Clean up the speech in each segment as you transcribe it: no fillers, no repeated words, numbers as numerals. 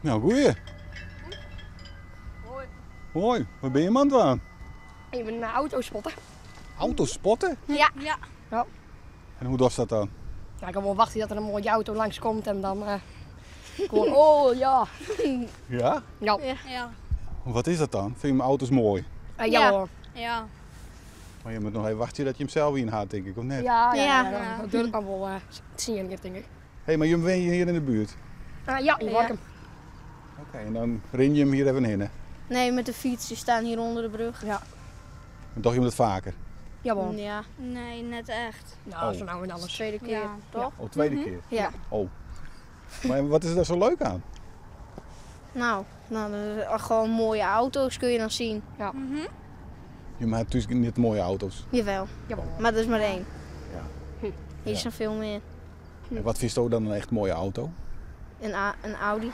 Nou, goeie. Hoi. Hoi, wat bin je oan it dwaan? Even een auto spotten. Auto spotten? Ja. Ja. Ja. En hoe doe je dat dan? Ja, ik kan wel wachten dat er een mooie auto langskomt en dan gewoon, oh ja. Ja? Ja. Ja. Wat is dat dan? Vind je mijn auto's mooi? Ja, Ja. hoor. Ja. Maar je moet nog even wachten dat je hem zelf in had, denk ik, of net? Ja, ja, ja, Ja. ja. Dat durf ik dan wel zien, denk ik. Hé, maar jullie wonen hier in de buurt? Ja, in Ja. Workum. Oké, en dan ren je hem hier even heen, hè? Nee, met de fiets. Die staan hier onder de brug. Ja. En toch je hem dat vaker? Jawel. Ja, Nee, net echt. Nou, Oh. zo nou en dat is alles. de tweede keer, Ja. toch? Oh, tweede keer? Ja. Oh. Maar wat is er daar zo leuk aan? Nou, nou, dat is gewoon mooie auto's kun je dan zien. Je maakt natuurlijk niet mooie auto's. Jawel, Jawel. maar dat is maar één. Ja. Hier Ja. zijn veel meer. En wat vind je dan een echt mooie auto? Een Audi. Een Audi.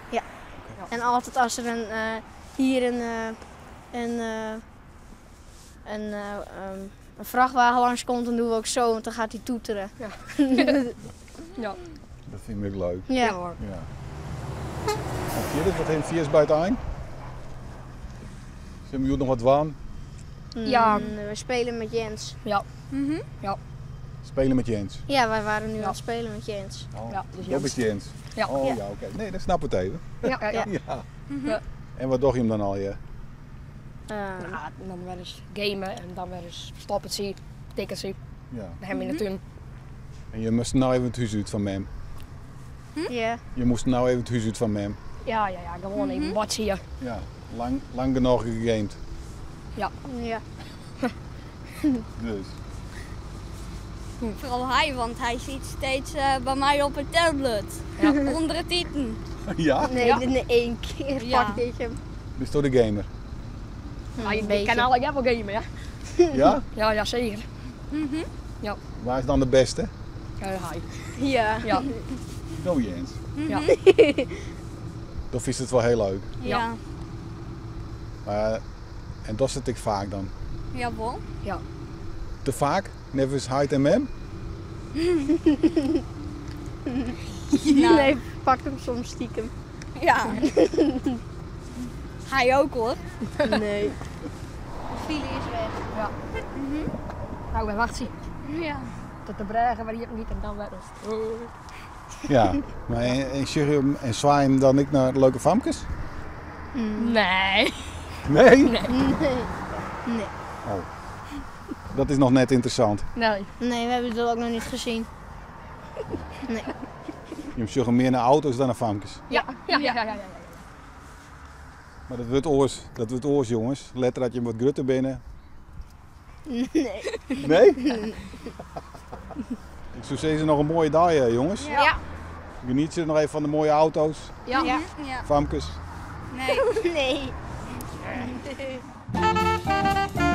Ja. En altijd als er een, hier een vrachtwagen langskomt, dan doen we ook zo, want dan gaat hij toeteren. Ja. Ja. Dat vind ik leuk. Ja. Ja hoor. Ja. En verder, wat heeft Viers bij het eind? Ze hebben nog wat waan. Ja. We spelen met Jens. Ja. Mhm. Spelen met Jens. Ja, wij waren nu Ja. aan het spelen met Jens. Oh, Ja, dus dat Jens. is Jens. Ja. Oh Ja. ja, oké. Nee, dat snap ik het even. Ja, ja, ja. Ja. Ja. En wat doe je hem dan al? Ja? Ja, en dan wel eens gamen en dan wel eens stoppertje, ticketje, Ja. bij hem in de tuin. En je moest nou even het huis uit van mem. Ja. Je moest nou even het huis uit van mem. Ja, ja, ja, gewoon even wat hier. Ja, lang, lang genoeg gegamed. Ja. Dus. Vooral hij, want hij zit steeds bij mij op het tablet. Ja. Onder het eten. Ja? Nee, Ja. in één keer Ja. pakte ik hem. Dus toch de gamer? Maar Een ik beetje. kan alle wel gamen, ja. Ja? Ja, ja, zeker. Waar is dan de beste? Ja, hij. Ja. Ja. Go Jens. Ja. Dat is het wel heel leuk. Ja. Maar, en dat zit ik vaak dan. Jawel. Ja. Te vaak? Never is hide en mem? Nou. Nee, pak hem soms stiekem. Ja. Hij ook hoor. Nee. De file is weg. Ja. Nou, we wachten Ja. tot de bruggen waar je het niet en dan weer. Ja. Maar en, en, en zwaai hem dan ik naar leuke famkes? Nee. Nee? Nee. Nee. Oh. Dat is nog net interessant. Nee. Nee, we hebben dat ook nog niet gezien. Nee. Je zorgt meer naar auto's dan naar famkes. Ja, ja, ja, ja, ja. ja. Maar dat wordt oors. Dat wordt oors, jongens. Let dat je wat grutter binnen. Nee. Nee? Ik zou zeggen, nog een mooie dag, hè, jongens. Ja. Geniet ze nog even van de mooie auto's, Ja. Ja. Ja. famkes. Nee. Nee. Nee.